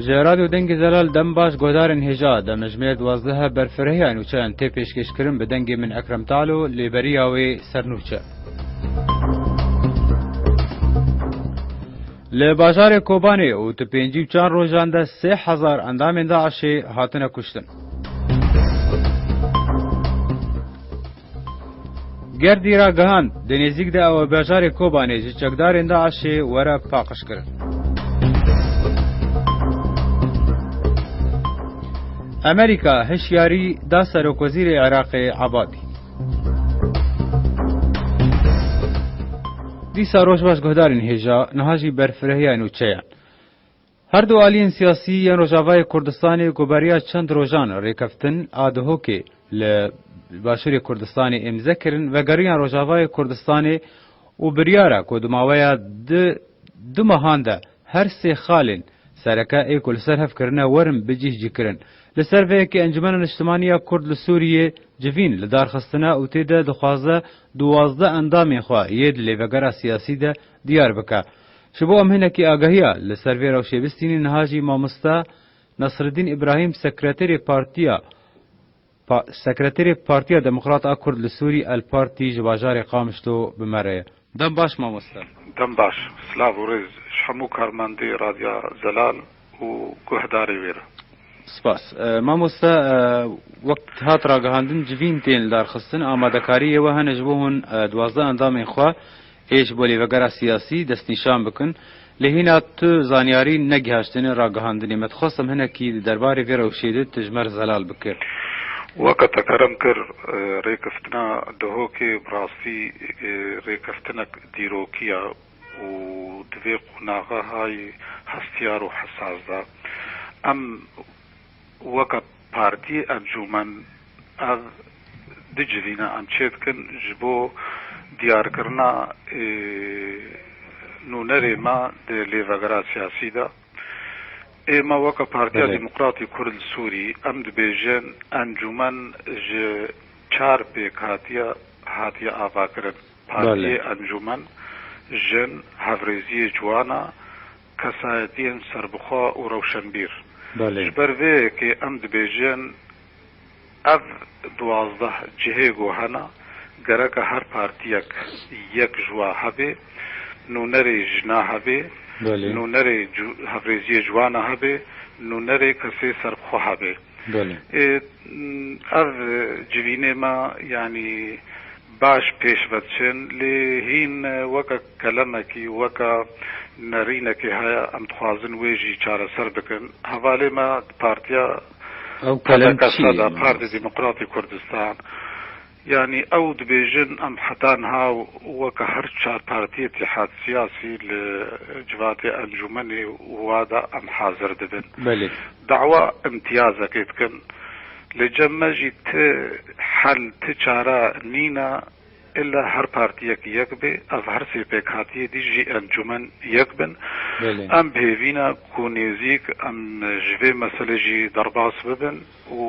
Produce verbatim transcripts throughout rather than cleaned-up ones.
Ji Radyo Dengê Zelal dem baş guhdarên hêja, demjimêr duwazdeh berfirehîya nûçeyan tê pêşkêşkirin, bi dengê min Ekrem Talo, lêberiya wê sernûçe. Li bajarê Kobanê û di pêncî û çar rojan de sê hezar endamên DAIŞê hatine kuştin. Gerdî ragihand, di nêzîk de ew ê bajarê Kobanê ji çekdarên DAIŞê were paqijkirin. Amerîka hişyarî da Serokwezîrê Iraqê Ebadî. Dîsa roj baş guhdarên hêja, niha jî berfirehiya nûçeyan. Her du aliyên siyasî yên Rojavayê Kurdistanê ku beriya çend rojan rêkeftin a Duhokê li Başûrê Kurdistanê îmze kirin, vegeriyan Rojavayê Kurdistanê û biryara ku di maweya di, du mehan de her sê xalên sereke ê ku li ser hev kirine werin bicîhcîkirin. Li ser vê yekê Encûmena Niştimanî ya Kurd li Sûriyê civîn li dar xistine û tê de dixwaze duwazdeh endamên xwe yê di lêvegera siyasî de diyar bike. Ji bo em hinekî agahiya li ser vê rewşê bistînin, niha jî mamoste Nasreddîn Îbrahîm, sekreterê Partiya, Pa-, sekreterê Partiya Demokrat a Kurd li Sûrî, El Partî, ji bajarê Qamişlo bi me re ye. Dem baş, mamoste. Dem baş. Silav û rêz ji hemû karmendê Radya Zelal û guhdarê wê re. Spas. E, mamoste, e, wek hat ragihandin, civîn tên lidarxistin, amadekariyê we hene ji bo hûn, e, duwazdeh endamên xwe ê ji bo lêvegera siyasî destnîşan bikin. Lê hîna tu zanyarî negihaştine ragihandinê me. Dixwestim hinekî di derbarê vê rewşê de tu ji me re zelal bikir. Weke te kerem kir, e, rêkeftina Duhokê bi rastî, e, rêkeftinek dîrokî ye û di vê qonaxa hay hestiyar û hesas de. Em weke partî, encûmen, ev du civîne em çêdikin ji bo diyarkirina, ê, nûnerê me di lêvegera siyasî de. Ê me weke Partiya Belê. Demokratî Kurd li Sûrî, em dibêjin encûmen ji çar pêkhatiye hatiye avakirin. Partiyê Belê. Encûmen, jin, hevrêziyê ciwana, kesayetiyên serbixwe û rewşenbîr. Belê. Ji ber vê yekê em dibêjin, ev duwazdeh cihê ku hene, gereke her partiyek yek ji wa hebe, nûnerê jina hebe, Belê. Nûnerê cu-, hevrêziyê ciwana hebe, nûnerê kesê serbixwe hebe. Belê. Ê, ev civînê me, yanî, baş pêş ve diçin, lê hîn weke kelemekî, weke nerînekê heye, em dixwazin wê jî çareser bikin. Hevalê me di partiya Ew kelem P D K çi ye, de, mamoste? Partî Demokratî Kurdistan, yanî ew dibêjin, em heta niha weke her çar partiyê tîhat siyasî li civatê encûmenê wa de em hazir dibin. Belê. Dawa îmtiyazekê dikin. Li cem me jî ti hel, ti çare nîne, illa her partiyek yek bê, ev her sê pêkhatiyê dî jî encûmen yek bin. Belê. Em bi hêvî ne ku nêzîk em ji vê meselê jî derbas bibin û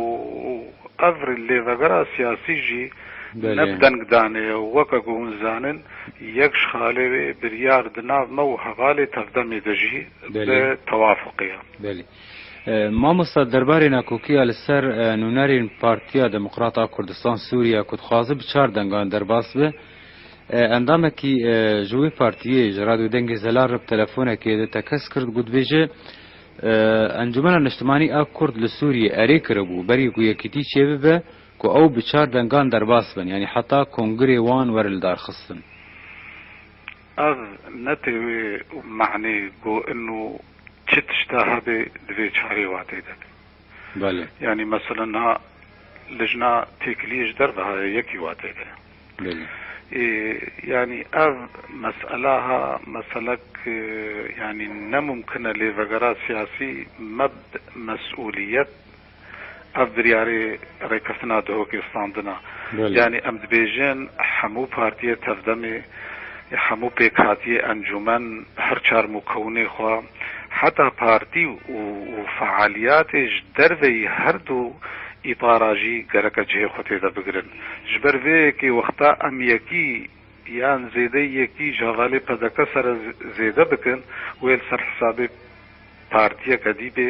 ev lêvegera siyasî jî Belê. Ne bi dengdanê ye, weke ku hûn zanin, yek ji xalê wê biryar di nav me û hevalê tevdemê de jî Belê. Bi tewafuqê ye. Belê. E, mamosta, derbarê nakokiya li ser, e, nûnerên Partiya Demokrat a Kurdistan Sûriye ku dixwaze bi çar dengan derbas be, e, endamekî, e, ji wê partiyê ji Radyo Dengê Zelal re bi telefonekê de tekez kir, got, dibêje, e, Encûmena Niştimanî a Kurd li Sûriyê erê kiribû, berî ku yekîtî çêbibe, ku ew bi çar dengan derbas bin, yanî heta kongirê wan were lidarxistin. Ev ne tê wê manê ku inu çi tişta hebe divê çarê watê de be. Belê. Yanî mesela niha lijna têkiliyê ji derve heye yekî watê de. Belê. Ê, yanî ev mesela ha, meselek, e, yanî ne mumkin e lê vegera siyasî me bi mesûliyet ev biryarê rêkeftina Duhokê standina. Belê. Yanî em dibêjin hemû partiyê tevdemê, hemû pêkhatiyê encûmen, her çar mûkewinê xwe, heta partî û, û fealiyatê ji derveyî her du îtara jî gereke cihê xwe tê de bigirin. Ji ber vê yekê wexta em yekî yan zêdeyî yekî ji hevalê P D K sere z-, zêde bikin, wê li ser hesabê Partiyeke dî bê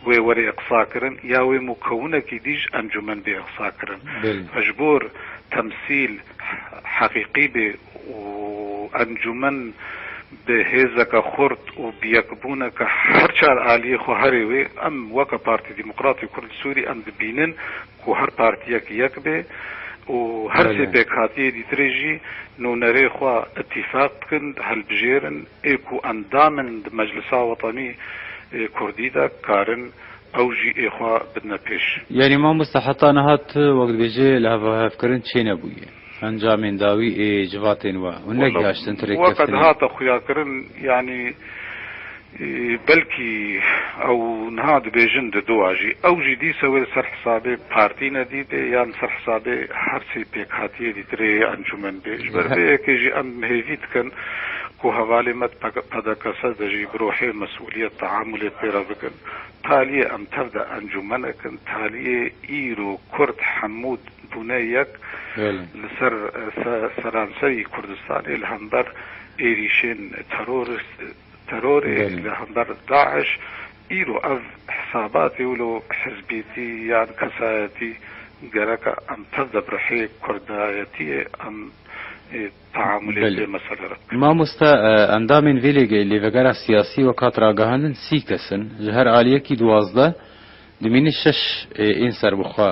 wê were îqsa kirin ya wê mûkewinekî dî ji encûmen bê îqsa kirin. Belê. Ji bor temsîl heqîqî bê û encûmen bi hêzeke xurt û bi yekbûneke her çar aliyê xwe herê wê, em weke Partî Demokratî Kurd li Sûrî em dibînin ku her partiyek yek bê û her sê Belê. pêkhatiyê dîtirê jî nûnerê xwe îtîfaq bikin, hilbijêrin, ê ku endam in di Meclisa Wetanî, ê, Kurdî de karin ew jî ê xwe bidine pêş. Yanî mamoste heta niha tu wek dibêjê li hevhevkirin çênebûye. Encamên dawî ê civatên we hûn Wela, negihaştin ti weke rêkeftinê. Dihate xuyakirin, yanî, e, belkî ew niha dibêjin di dua jî. Ew jî dîse wê li ser hesabê partî nedî bê yan li ser hesabê her sê pêkhatiyê dîtirê yê encûmen bê. Ji ber He. vê yekê jî em hêvî dikin ku hevalê me di P D K S de jî bi ruhê mesûliyet teamulê pê re bikin. Taliyê em tev de encûmenek in, taliyê îro Kurd hemû bûne yek Belê. li ser, e, se-, seranserî Kurdistanê li hember êrîşên terorist, terorê, Belê. li hember DAIŞ, îro ev hesabatê wilo hizbîtî yan kesayetî gereke em tev de bi ruhê kurdayetiyê em, e, teamulê Belê. vê mesele re bikin. Mamoste, e, endamên vê lêge-, lêvegera siyasî wek hat ragihandin sî kes in. Ji her aliyekî duwazdeh, dimînin şeş, e, ên serbixwe.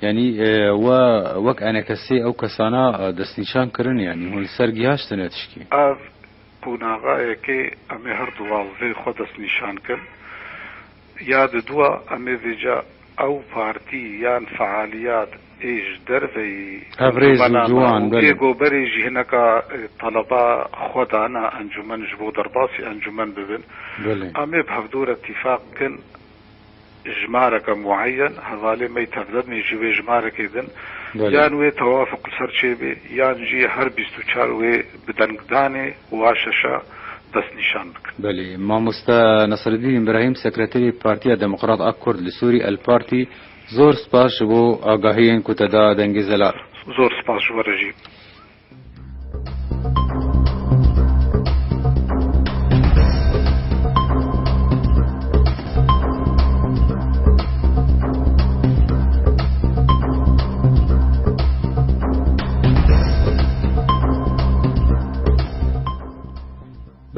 Yanî, e, we wek enekesê ew kesana, e, destnîşan kirin, yanî hûn li ser gihaştine tişkî? Ev qonaxa yekê em ê her duwazdeh xwe destnîşan kin. Ya di dua em ê vêca ew partî yan fealiyat ê ji derveyî Hevrêz û encûmena me ciwan, û belê. ê goberê jî hineka, e, taleba xwe dana encûmen ji bo derbasî encûmen bibin. Belê. Em ê bi hevdû re tîfaq bikin, jimareke mueyen, hevalê me yê tevdemê jî wê jimarekê din, Belê. yan wê tewafuq li ser çêbê, yan jî her bîst û çar wê bi dengdanê û a şeşa destnîşan bikin. Belê. Mamoste Nasreddîn Îbrahîm, sekreterê Partiya Demokrat a Kurd li Sûrî, El Partî, zor spas ji bo agahiyên ku te da Dengê Zelal. Zor spas ji we re jî.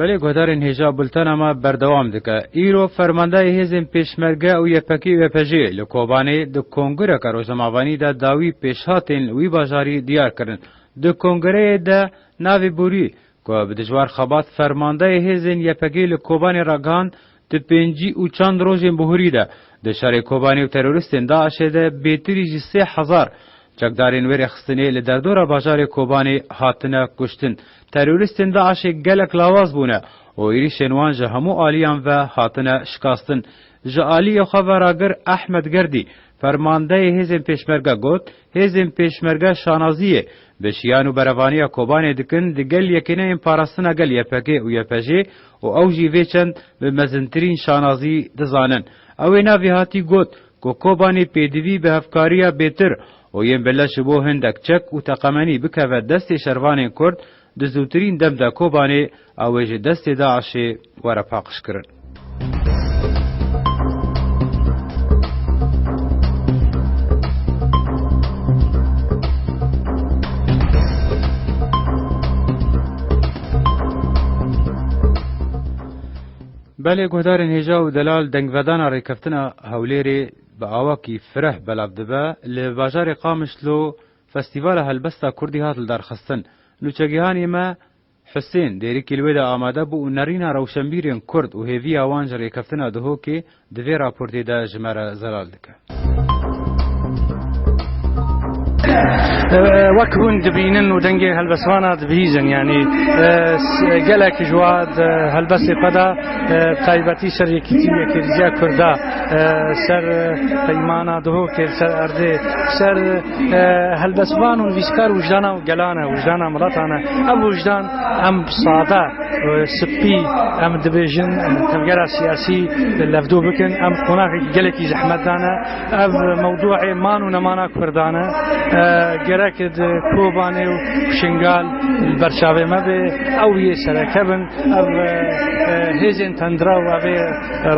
Belê guhdarên hêja bultena me berdewam dike. Îro fermandeyê hêzên pêşmerge û Y P G û Y P J li Kobanê di kongireke rojnamevanî de dawî pêşhatên wî bajarî diyar kirin. Di kongireyê de navê borî ku bi dijwar xebat fermandeyê hêzên Y P G li Kobanê ragihand, di pêncî û çend rojên bihurî de di şerê Kobanê û teroristên DAIŞê de bêtirî ji sê hezar çekdarên wê rêxistinê li derdora bajarê Kobanê hatine kuştin. Teroristên DAIŞê gelek lawaz bûne û êrîşên wan ji hemû aliyan ve hatine şikastin. Ji aliyê xwe ve ragir Ehmed Gerdî, fermandeyê hêzên pêşmerge got, hêzên pêşmerge şanaziyê bi şiyan û berevaniya Kobanê dikin, digel yekîneyên parastina gel Y P G û Y P J û ew jî vê çend bi mezintirîn şanazî dizanin. Ew ê navê hatî got ku Kobanê pêdivî bi hevkariya bêtir û yên bile ji bo hindek çek û teqemenî bikeve destê şervanên Kurd, di zûtirîn dem de Kobanê ew ê ji destê DAIŞê were paqijkirin. Belê guhdarên hêja û delal, dengvedana rêkeftina Hewlêrê bi awakî fireh belav dibe. Li bajarê Qamişlo Festîvala Helbesta Kurdî hat lidarxistin. Nûçegihanê me Husên Dêrikî li wê de amade bû û nerîna rewşenbîrên Kurd û hêviya wan ji rêkeftina Duhokê di vê raportê de ji me re zelal dike. Wek hûn dibînin û dengê helbestvana dibihîzin, yanî, e, s-, gelek ji wa di helbestê xwe de, e, taybetî ser yekîtî, yekêriziya Kurda, e, ser, e, peymana Duhokê, ser erdê, ser, e, helbestvan û nivîskar wijdana gelan e, wijdana milatan e. Ev wijdan em sade, e, spî, em dibêjin, em tevgera siyasî levdo bikin. Em qonaxekî gelekî zehmet dane. Ev mewdûê man û nemana Kurdan e. E, Gerek di Kobanê û Şingal li berçavê me be, ew yê sereke bin, ev, e, e, hêzên tendra û ev ê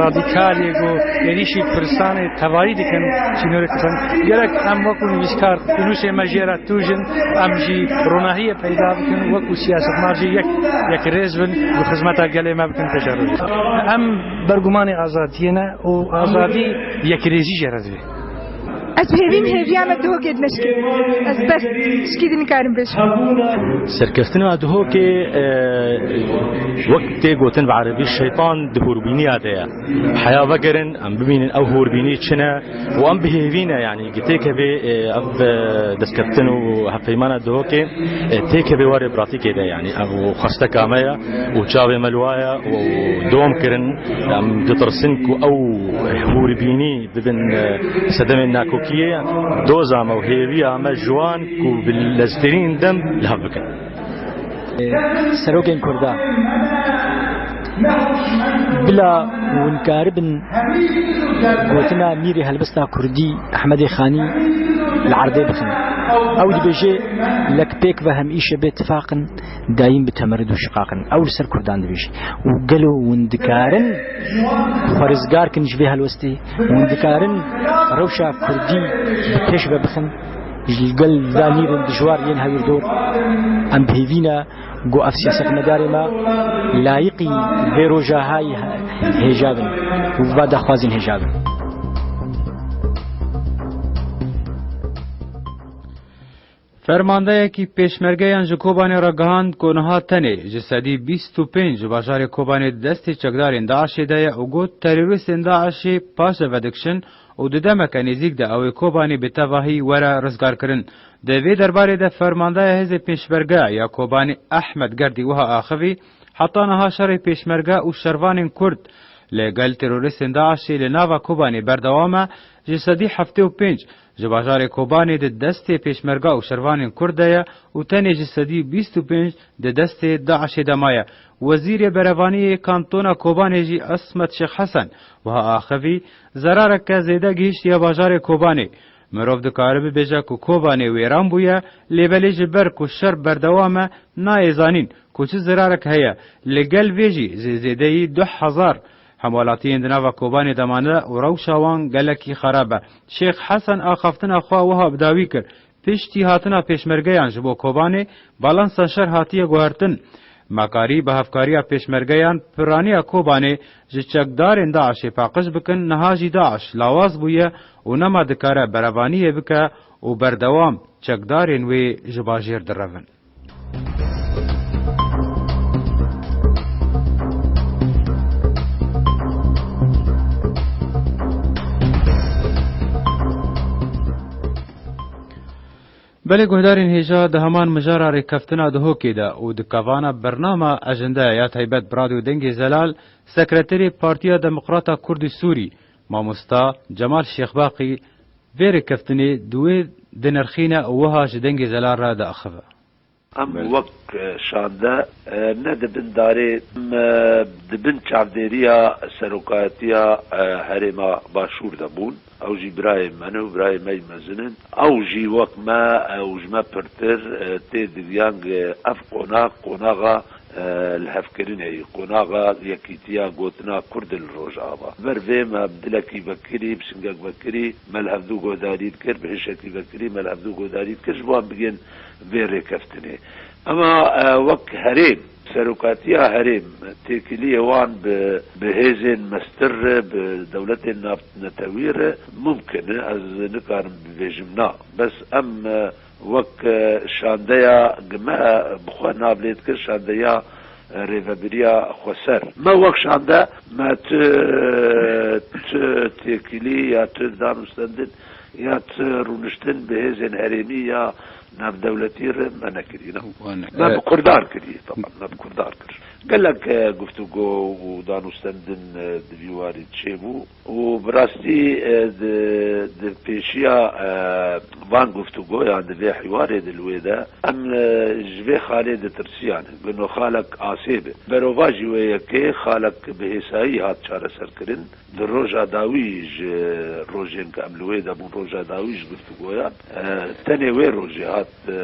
radîkalê ku êrîşî Kurdistanê tevayî dikin, sînorê Kurdistanê. Gerek em wekû nivîskar, nûsê me jê re tûjin, em jî ronahiyê peyda bikin, wekû siyasetmar jî yek, yekrêz bin û xizmeta gelê me bikin pêşerojê. Em bergumanê azadiyê ne û azadî yekrêzî jê re divê. Ez hêvîm hêviya me Duhokê dimeşke. Ez bes tişkî din nikarim bêjim. Serkeftina Duhokê, e, wek tê gotin bi erebî, şeytan di hûrbîniya de ye. Heya vegerin, em bibînin ew hûrbînî çi ne û em bi hêvî ne, yanî, gi têkevê, e, ev, e, destkeftin û hevpeymana Duhokê, e, têkevê warê pratîkê de, yanî, ev xwesteka me ye û çavê me li wa ye û dom kirin. Em ditirsin ku ew hûrbînî bibin, e, sedemên nakokiyê, doza me û hêviya me ji wan ku bi leztirîn dem li hev bikin. Serokên Kurda, bila hûn karibin gotina Mîrê Helbesta Kurdî Ehmedê Xanî li erdê bixin. Ew dibêje, lek pêk ve hem îşe bê tifaqin, dayîn bi temerid û şiqaqin. Ew li ser Kurdan dibêje. Û gelo hûn dikarin xwe rizgar kin ji vê helwestê? Hûn dikarin rewşa Kurdî bi pêş ve bixin? Ji gel danîrên dijwar yên hewîrdor, em bi hêvî ne ku ev siyasetmedarê me layiqî vê roja hay hêja bin û va daxwazên hêja bin. Fermandeyekî pêşmergeyan ji Kobanê re gihand ku niha tenê ji sedî bîst û pênc ji bajarê Kobanê di destê çekdarên DAIŞê de ye û got, terorîstên DAIŞê paş de vedikişin û di demeke nêzîk de ew ê Kobanê bi tevahî were rizgarkirin. Di vê derbarê de fermandeya hêzê pêşmerge ya Kobanê Ehmed Gerdî wiha axivî, heta niha şerê pêşmerge û şervanên Kurd li gel terorîstên DAIŞê li nava Kobanê berdewam e, ji sedî heftê û pênc ji bajarê Kobanê di destê pêşmerga û şervanên Kurd de ye û tenê ji sedî bîst û pênc di destê DAIŞê de maye. Wezîrê Berevaniyê Kantona Kobanê jî Ismet Şêx Hesen wiha axivî, zerareke zêde gihîştiye bajarê Kobanê. Mirov dikare bibêje ku Kobanê wêran bûye, lê belê ji ber ku şer berdewam e, nayê zanîn ku çi zirarek heye. Li gel vê jî zê zêdeyî du hezar hemwelatiyên di nava Kobanê de mane û rewşa wan gelekî xerab e. Şêx Hesen axaftina xwe wiha bi dawî kir, piştî hatina pêşmergeyan ji bo Kobanê, balansa şer hatiye guhertin. Me karî bi hevkariya pêşmergeyan piraniya Kobanê ji çekdarên DAIŞê paqij bikin, niha jî DAIŞ lawaz bûye û nema dikare berevaniyê bike û berdewam çekdarên wê ji bajêr direvin. Belê guhdarên hêja, di heman mijara rêkeftina Duhokê de û di kevana bernama Ejende ya taybet bi Radyo Dengê Zelal, Sekreterê Partiya Demokrata Kurdî Sûrî, Mamosta Cemal Şêxbaqî, vê rêkeftinê di wê dinirxîne û wiha ji Dengê Zelal re diaxive. Em Belê. wek, e, şande, e, ne di bin darê, em, e, di bin çavdêriya serokatiya, e, herêma Başûr de bûn. Ew jî birayên me ne û birayên me yî mezin in. Ew jî wek me, e, û ji me pirtir, e, tê digiyan ku ev qonax, qonaxa, e, lihevkirinê yî, qonaxa yekîtiya gotina Kurd li Rojava. Ber vê me bi dilekî vekirî, bi singek vekirî me li hevdû guhdarî dikir, bi hişekî vekirî me li hevdû guhdarî dikir, ji bo em bigên vê rêkeftinê. Ema, e, wek herêm, serokatiya herêm, têkiliyê wan bi, bi hêzên mestir, bi dewletên navnetewî re mumkin e, ez nikarim bibêjim na. Bes em, e, wek, e, şandeya gi me, e, bi xwe nav lê dikir, şandeya, e, rêvebiriya xweser. Me wek şande, me ti, ti têkilî ya ti danûstendin ya ti rûniştin bi hêzên herêmî ya navdewletî re me nekirî, ne. Wan, Me e, bi Kurdan kirî, taban, me bi Kurdan kir. Gelek, e, guftûgo û danûstendin, e, di vî warî çêbû û bi rastî, e, di, di pêşiya, e, van guftûgoyan, di vê hîwarê de li wê de em, e, ji vê xalê ditirsiyan. Gino xalek asê be. Berovajî wê yekê xalek bi hêsayî hat çareserkirin. Di roja dawî ji rojên ku em li wê de bûn, roja dawî ji guftûgoyan, e, tenê wê rojê hat, e,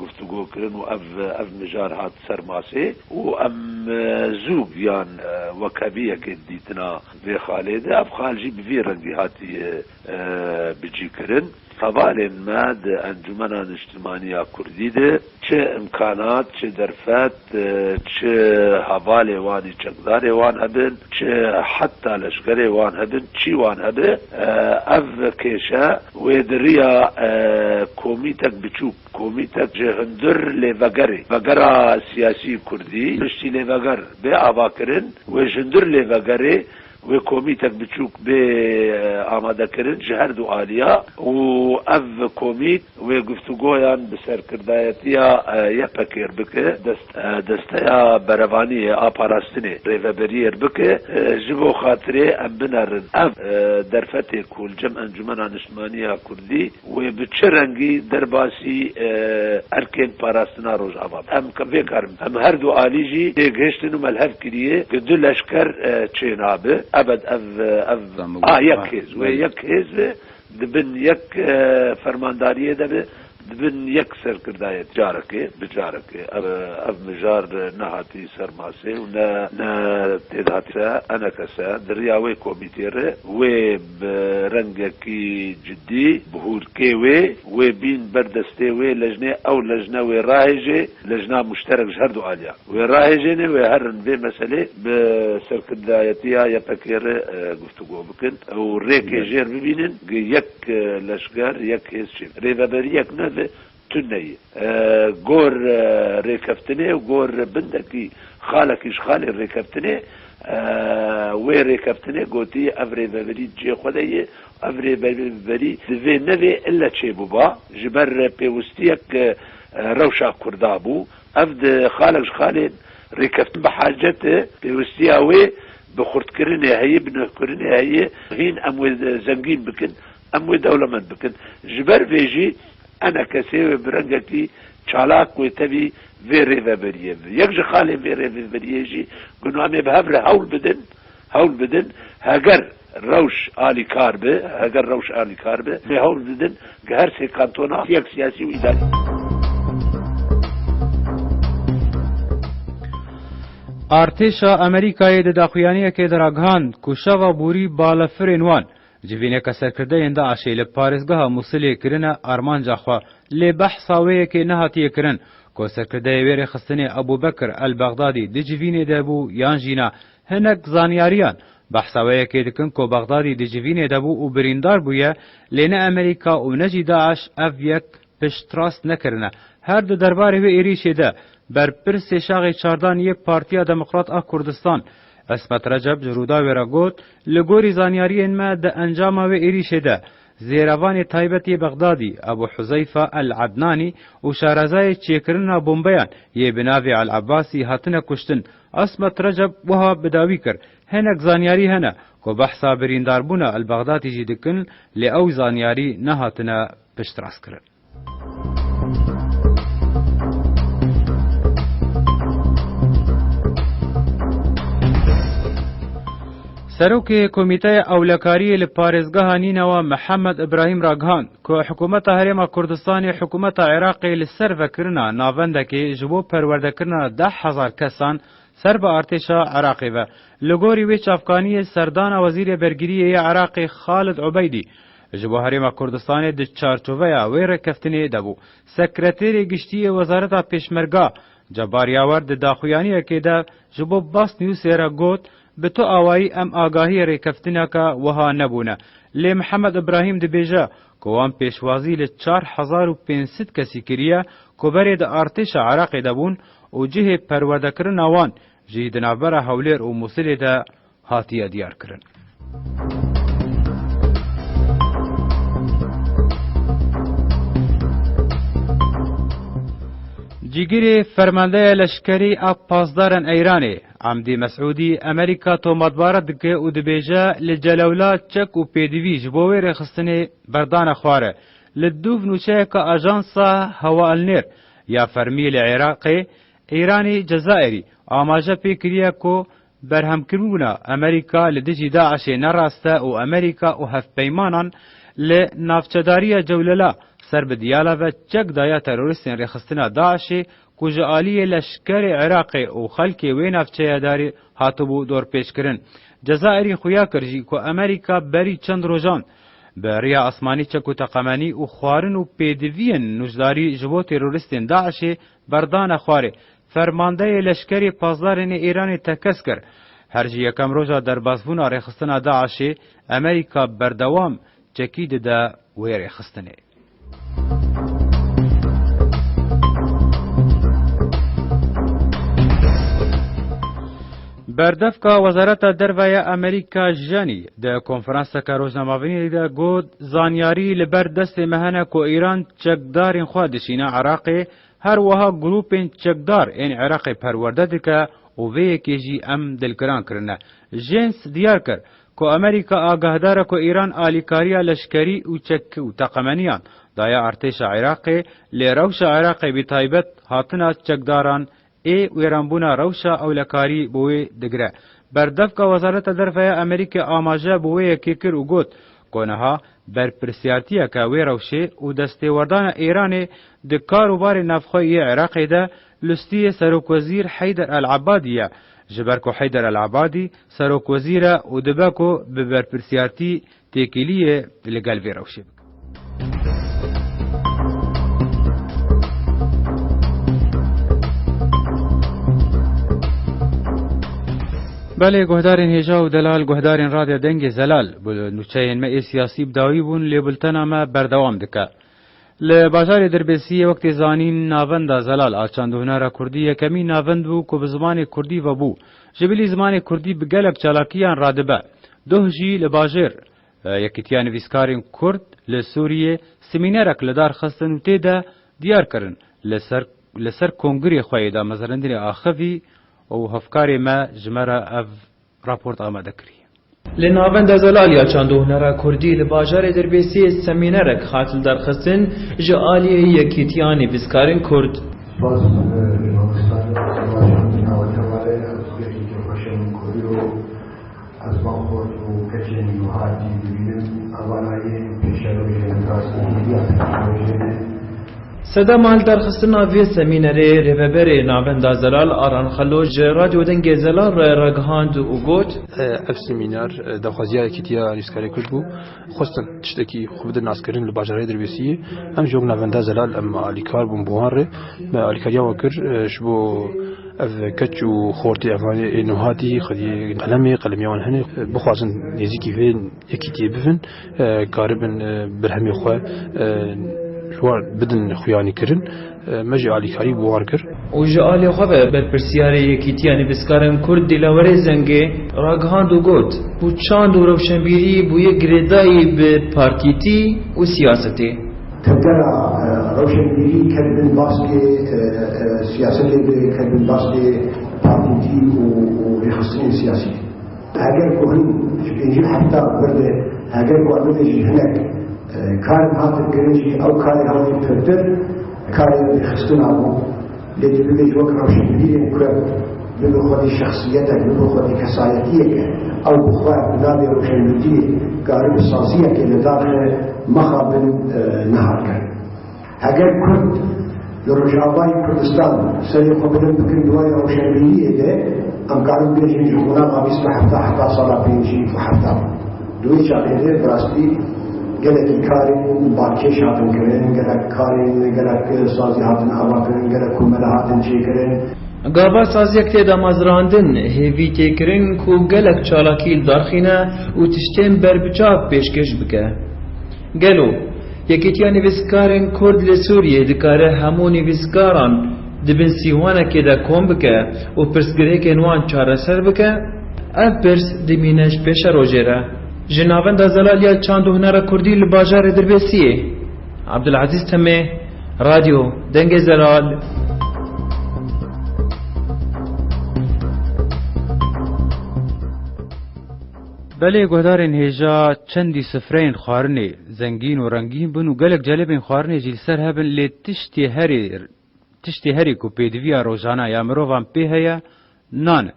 guftûgo kirin û ev, ev mijar hat ser masê û em, e, zû giyan, e, wekheviye ke dîtina vê xalê de. Ev xal jî bi vî rengî hatiye, e, bicî kirin. Hevalên me di Encûmena Niştimanî ya Kurdî de çi îmkanat, çi derfet, e, çi hevalê wan ê çekdarê wan hebin, çi heta leşkerê wan hebin, çî wan hebe, e, ev kêşe wê di riya, e, komîtek biçûk, komîtek ji hundir lêvegerê, vegera siyasî kurdî, piştî lêveger bê avakirin, wê ji hundir lêvegerê wê komîtek biçûk bê, e, amadekirin ji her du aliya û ev komît wê guftûgoyan bi serkirdayetiya, e, Y P G re bike, dest-, e, desteya berevaniyê a parastinê rêveberiyê re bike, e, ji bo xatirê em binerin. Ev, e, derfetê ku li cem Encûmena Niştimanî ya Kurdî wê bi çi rengî derbasî, e, erkên parastina Rojava be. Em ke-, vê karin. Em her du alî jî têgihiştin û me li hev kiriye ku du leşker, e, çênabe. Ebed ev, e, ev, Tamam. a, yek Ha, hêz. Wê belê. yek hêz be. Di bin yek, e, fermandariyê de be, di bin yek serkirdayê carekê, bi carekê. Ev, ev mijar nehatî ser masê û ne, ne tê de hatî se, enekese, di riya wê komîtê re, wê bi rengekî cidî, bi hûrkê wê, wê bîn ber destê wê lejnê, ew lejne wê rahêjê, lejna muşterek ji her du aliyan. Wê rahêjêne, wê herin vê meselê bi serkirdayetiya Y P G re, e, guftûgo bikin û rêkê Belê. jêr bibînin, gi yek, e, leşker, yek hêz çê. Rêveberiyek nebe, tune ye. E, gor, e, rêkeftinê û gor bindekî xalekî ji xalê rêkeftinê, e, wê rêkeftinê gotî ev rêveberî cihê xwe de ye, ev rêveberî divê nevê ille çêbiba, ji ber pêwistiyek, e, rewşa Kurda bû. Ev di xalek ji xalên rêkeftin bi hacet e, pêwistiya wê bi xurtkirinê heye, bi nuhkirinê heye. Hîn em wê zengîn bikin, em wê dewlemend bikin. Ji ber vê jî enekesê wê bi rengekî çalak wê tevî vê rêveberiyê be. Yek ji xalên vê rêveberiyê jî gino em ê bi hev re hewl bidin, hewl bidin. Heger rewş alîkar be, heger rewş alîkar be, em ê hewl bidin. Ji her sê kantona yek siyasî û îdarî. Artêşa Amerîkayê di daxuyaniyekê de ragihand ku şeva borî balefirên wan civîneke serkirdeyên DAIŞê li parêzgeha Mûsilê kirine armanca xwe, lê behsa wê yekê nehatiye kirin ku serkirdeyê wê rêxistinê Ebû Bekir El Bexdadî di civînê de bû yan jî na. Hinek zanyariyan behsa wê yekê dikin ku Bexdadî di civînê de bû û birîndar bûye, lê ne Amerîka û ne jî DAIŞ ev yek piştrast nekirine. Her di derbarê wê êrîşê de berpirsê şaxê çardan yê Partiya Demokrat a Kurdistan, Ismet Recep ji Rûdawê re got, li gorî zanyariyên me di encama wê êrîşê de zêrevanê taybet yê Bexdadî, Ebû Huzeyfa El Ednanî û şarezayê çêkirina bombeyan yê bi navê El Ebasî hatine kuştin. Ismet Recep wiha bi dawî kir, hinek zanyarî hene ku behsa birîndarbûna El Bexdadî jî dikin, lê ew zanyarî nehatine piştrastkirin. Serokê Komîteya Ewlekariyê li parêzgeha Nînewa Mihemed Îbrahîm ragihand ku Hikûmeta Herêma Kurdistanê Hikûmeta Iraqê li ser vekirina navendekê ji bo perwerdekirina deh hezar kesan ser bi artêşa Iraqê ve. Li gorî wê çavkaniyê serdana Wezîrê Bergiriyê yê Iraqê Xalid Ubeydî ji bo Herêma Kurdistanê di çarçoveya wê rêkeftinê de bû. Sekreterê Giştî yê Wezareta Pêşmerga Cebar Yawer di daxuyaniyekê de ji bo Basnewsê re got, bi tu awayî em agahiyê rêkeftineke wiha nebûne. Lê Mihemed Îbrahîm dibêje ku wan pêşwazî li çar hezar û pênc sed kesî kiriye ku berê di artêşa Iraqê de bûn û cihê perwerdekirina wan jî di navbera Hewlêr û Mûsilê de hatiye diyarkirin. Cîgirê fermandeya leşkerî a Pasdaran Eyranê, Emdî Mesûdî Amerîka tomatbare dike û dibêje, li Celewla çek û pêdivî ji bo wê rêxistinê berdane xwar e. Li dûv nûçeyeke ajansa Hewa El Nêr ya fermî li Iraqê, Îranî Cezayirî amaje pê kiriye ku berhemkirbûna Amerîka li dijî DAIŞê ne rast e û Amerîka û hevpeymanan li navçedariya Cewlela ser bi diyala ve çek daye terorîstên rêxistina DAIŞê ku ji aliyê leşkerê Iraqê û xelkê wê navçeyê de hatibû dorpêçkirin. Cezayirî xuya kir jî ku Amerîka berî çend rojan bi riya asmanî çek û teqemenî û xwarin û pêdiviyên nûjdarî ji bo terorîstên DAIŞê berdane xwarê. Fermandeyê leşkerê Pazdarênê Îranê tekez kir. Her ji yekem roja derbasbûna rêxistina DAIŞê, Amerîka berdewam çekî dide wê rêxistinê. Berdevka Wezareta Derve ya Amerîka Jenî di konferanseke rojnamevanî de got, zanyarî li ber destê me hene ku Îran çekdarên xwe dişîne Iraqê, her wiha grûpên çekdar ên Iraqê perwerde dike û vê yekê jî em dilgiran kirine. Jens diyar kir ku Amerîka agahdar e ku Îran alîkariya leşkerî û çek û teqemeniyan daye artêşa Iraqê, lê rewşa Iraqê bi taybet hatina çekdaran ê wêranbûna rewşa ewlekarî bi wê digire. Berdevka Wezareta Derve ya Amerîkê amaje bi wê yekê kir û got ku niha berpirsiyartiyeke wê rewşê û destêwerdana Îranê di kar û barê navxwe yê Iraqê de lustiyê Serokwezîr Heyder El Ebadî ye, ji ber ku Heyder El Ebadî serokwezîr e û dibe ku bi berpirsiyartî têkiliyê li gel vê rewşê bike. Belê, guhdarên hêja û delal, guhdarên Radyo Dengê Zelal, bi nûçeyên me ê siyasî bi dawî bûn, lê bultena me berdewam dike. Li bajarê Dirbêsiyê, wek tê zanîn, Navenda Zelal a Çand û Hunera Kurdî yekemîn navend bû ku bi zimanê kurdî ve bû. Ji bilî zimanê kurdî bi gelek çalakiyan radibe. Doh jî li bajêr, e, Yekîtiya Nivîskarên Kurd li Sûriyê semînerek li dar xistin û tê de diyar kirin li ser, li ser kongirê xwe yê damezrandinê axivî û hevkarê me ji me re ev raport amade kiriye. Li Navenda Zelal ya Çand û Hunera Kurdî li bajarê Dirbêsiyê semînerek hat lidarxistin ji aliyê Yekîtiya Nivîskarên Kurd. Spas, e, mamosta, mamosta, mamosta, mamosta, ez van xort û keçên nûhatî dibînim, evanayê pêşerojên rastî ya pêşerojê ne. Sedema lidarxistina vê semînerê Rêveberê Navenda Zelal Aran Xelo ji Radyo Dengê Zelal re ragihand û got, Ev semîner, e, daxwaziya Yekîtiya Nivîskarê Kurd bû. Xwestin tiştekî xwe bidin naskirin li bajarê Dirbêsiyê. Em ji wek Navenda Zelal em alîkar bûn bi wan re. Me alîkariya wan kir, e, ji bo ev keç û xortê evanê ê nûhatî xwedî qelemê, qelemiya wan hene, e, bixwazin nêzîkî vê yekîtiyê bivin, e, karibin, e, berhemê xwe, e, ji wan bidin xuyanîkirin. E, me jî alîkarî bi wan kir. Û ji alî xwe ve berpirsiyarê Yekîtiya Nivîskarên Kurd Dilawerê Zengê ragihand û got, ku çand û rewşenbîrî bûye girêdayî bi partîtî û siyasetê. Tevgera, e, rewşenbîrî ket bin baskê, e, e, siyasetê ve, ket bin baskê partîtî û, û rêxistinên siyasî. Heger ku hin ji pêncî hefta vir de, heger ku em bibêjin hinek, e, karên hatin kirin jî, ew karê hewlê pirtir karê rêxistina bû. Lê tu bibêjî wek rewşenbîrên Kurd, bibe xwedî şexsiyetek, bibe xwedî kesayetiyeke, ew bi xwe bi navê rewşenbîrtiyê karibe saziyekê li dar xe, mexabin, e, nehat kirin. Heger Kurd li Rojavayê Kurdistan serê xwe bilind bikin di warê rewşenbîriyê de, em karin bêjin ji qonaxa bîst û heft heta sala pêncî û heft. Di wê çaxê de bi rastî gelekî karên balkêş hatin kirin, gelek karên, gelek sazî hatin avakirin, gelek komele hatin çêkirin. Gava saziyek tê damezrandin, hêvî tê kirin ku gelek çalakî li dar xîne û tiştên berbiçav pêşkêş bike. Gelo Yekîtiya Nivîskarên Kurd li Sûriyê dikare hemû nivîskaran di bin sîwanekê de kom bike û pirsgirêkên wan çareser bike? Ev pirs dimîne ji pêşerojê re. Ji Navenda Zelal ya Çand û Hunera Kurdî li bajarê Dirbêsiyê, Abdulazîz Temê, Radyo Dengê Zelal. Belê guhdarên hêja çendî sifreyên xwarinê zengîn û rengîn bin û gelek celebên xwarinê jî li ser hebin, lê tiştê herê, tiştê herê ku pêdiviya rojana ya mirovan pê heye, nan e.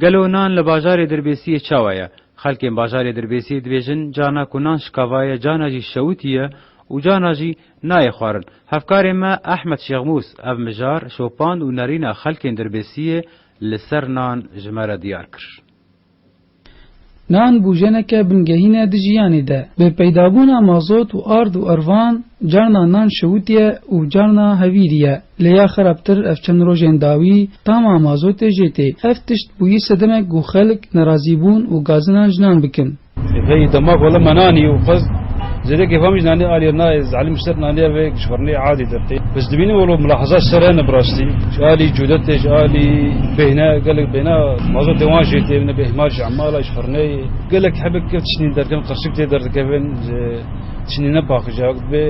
Gelo nan li bajarê Dirbêsiyê çawa ye? Xelkên bajarê Dirbêsiyê dibêjin, carna ku nan şikava ye, carna jî şewitî ye û carna jî nayê xwarin. Hevkarê me Ehmed Şêxmûs ev mijar şopand û nerîna xelkên Dirbêsiyê li ser nan ji me re diyar kir. Nan bûjeneke bingehîn e di jiyanê de. Bi peydabûna mazot û ard û ervan, carna nan şewitiye û carna hevîrî ye. Lê ya xerabtir, ev çend rojên dawî tama mazotê jê tê. Ev tişt bûyî sedemek ku xelk nerazî bûn û gazinan ji nan bikin. Hey, dema ku me nanî û xwest zêde kêfa min ji nanê alî nayê, zalim ser nanê ve ji xirnê adî dertê. Bes dibînî welo milahaza ser hene bi rastî. Ji alî cûdetê, ji alî bêhne, gelek bêhna mazotê wan jê tê, ne bê ihmal ji emala ji xirnê. Gelek hebek tiştî derken, qirçik tê derdikevin, ji tiştî ne paqij e, bê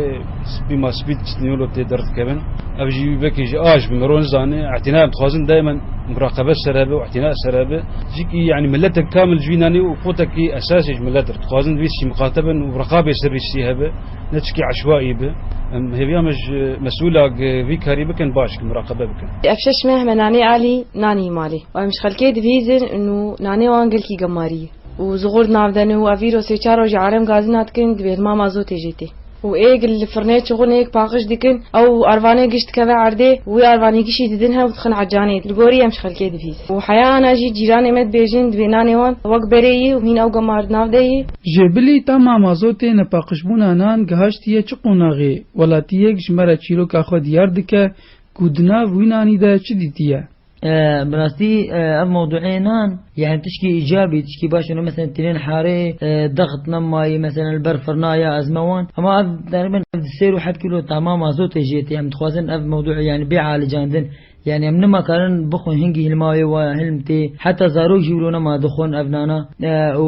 spî ma spî tiştî welo tê derdikevin. Ev jî wekî ji aj bi mero nizane, îtina em dixwazin daimen muraqebe ser hebe û îtina ser hebe. Jikî, yanî, miletek kamil ji wî nanî û qotekî esasî ji milet re. Dixwazin vî sî miqate bin û reqabê ser vî sî hebe, ne çikî eşwaî bi. Em hêviya me ji mesûla gi vî karî bikin, baş ki muraqebe bikin. Ev şeş meh me nanê alî nanî malê. Em ji xelkê dibihîzin û nanê wan gelkî gemarî ye. Û zixurt navdene û ev îro sê çar rojî alem gazîna dikin, dibê hilma mazotê jê tê. Û êk li firnê çixûn êk paqij dikin, ew arvanê giş dikeve erdê, wî arvanî gişî didin hew dixin ecanê. Li gorî em ji xelkê dibihîzin. Û heya ana jî cîranê me dibêjin, dibê nanê wan wek berê yî û hîn ew gemar di nav de yî. Jêbilî tama mazotê nepaqijbûna nan gihaştiye çi qonaxê? Welatiyek ji me re çîroka xwe diyar dike ku di nav wî nanî de çi dîtiye? E, bi rastî, e, ev mewduê nan, yani tişkî îcabî, tişkî baş, yani mesela tînên harê, e, dext nemayî, mesela li ber firna ya ezme wan. Ama ev, yani ben ev sêr û heft kîlo tamam mazotê jê tê, em dixwazin ev mewduê yani bê alicandin. Yani em nima karin bixwin hingî hilma wê wa hilm tê. Heta zarok jî wilo nema dixwin ev nana. E, û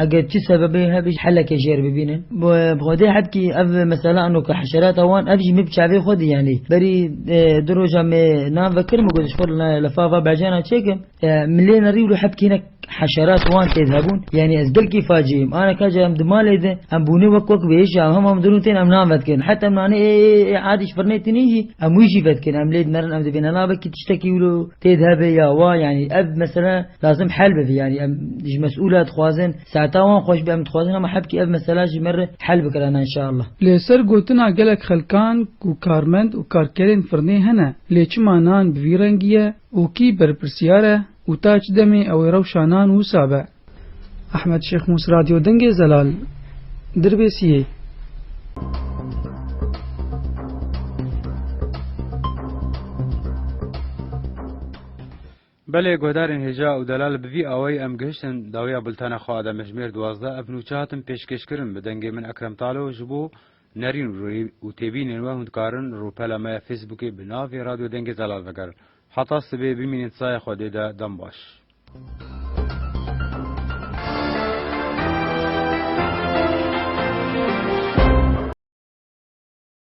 eger çi sebebê hebe jî helekê jêr bibînin. Bu, bi xwedê hebkî ev mesela ano ke heşerata wan ev jî min bi çavê xwe dî yani. Berî, e, du roja me nan vekir min got ji xwe li, li fava becana çêkim. E, min lê nerî wilo hebkî hinek heşerat wan tê de hebûn. Yani ez gelkî faciyim. Ana ka em di malê de em bûne wek wek bêj, em hema em dirûn tên em nan vedikin. Heta em nanê ê, ê, ê, adî ji firnê tinî jî em wî jî vedikin. Em lê dinerin em dibêne nabekî tiştekî wilo tê de hebe ya wa. Yani ev mesela lazim hel bibe. Yani em ji mesûla dixwazin, saeta wan xweş be, em dixwazin ama hebkî ev mesela ji me re hel bikirana inşallah. Li ser gotina gelek xelkan ku karmend û karkerên firnê hene, lê çima nan bi vî rengî ye û kî berpirsiyar e û ta çi demê ew ê rewşa nan wisa be? Ehmed Şêxmûs, Radyo Dengê Zelal, Dirbêsiyê. Belê, guhdarên hêja û delal, bi vî awayî em gihiştin dawiya bultena xwe a demjimêr duwazdeh. Ev nûçe hatin pêşkêşkirin bi dengê min Ekrem Talo ji bo nerîn û rê-, û têbînên we hûn dikarin rûpela me ya Facebookê bi navê Radyo Dengê Zelal vegerin. Heta sibê bimînin di saya Xwedê de, dem baş.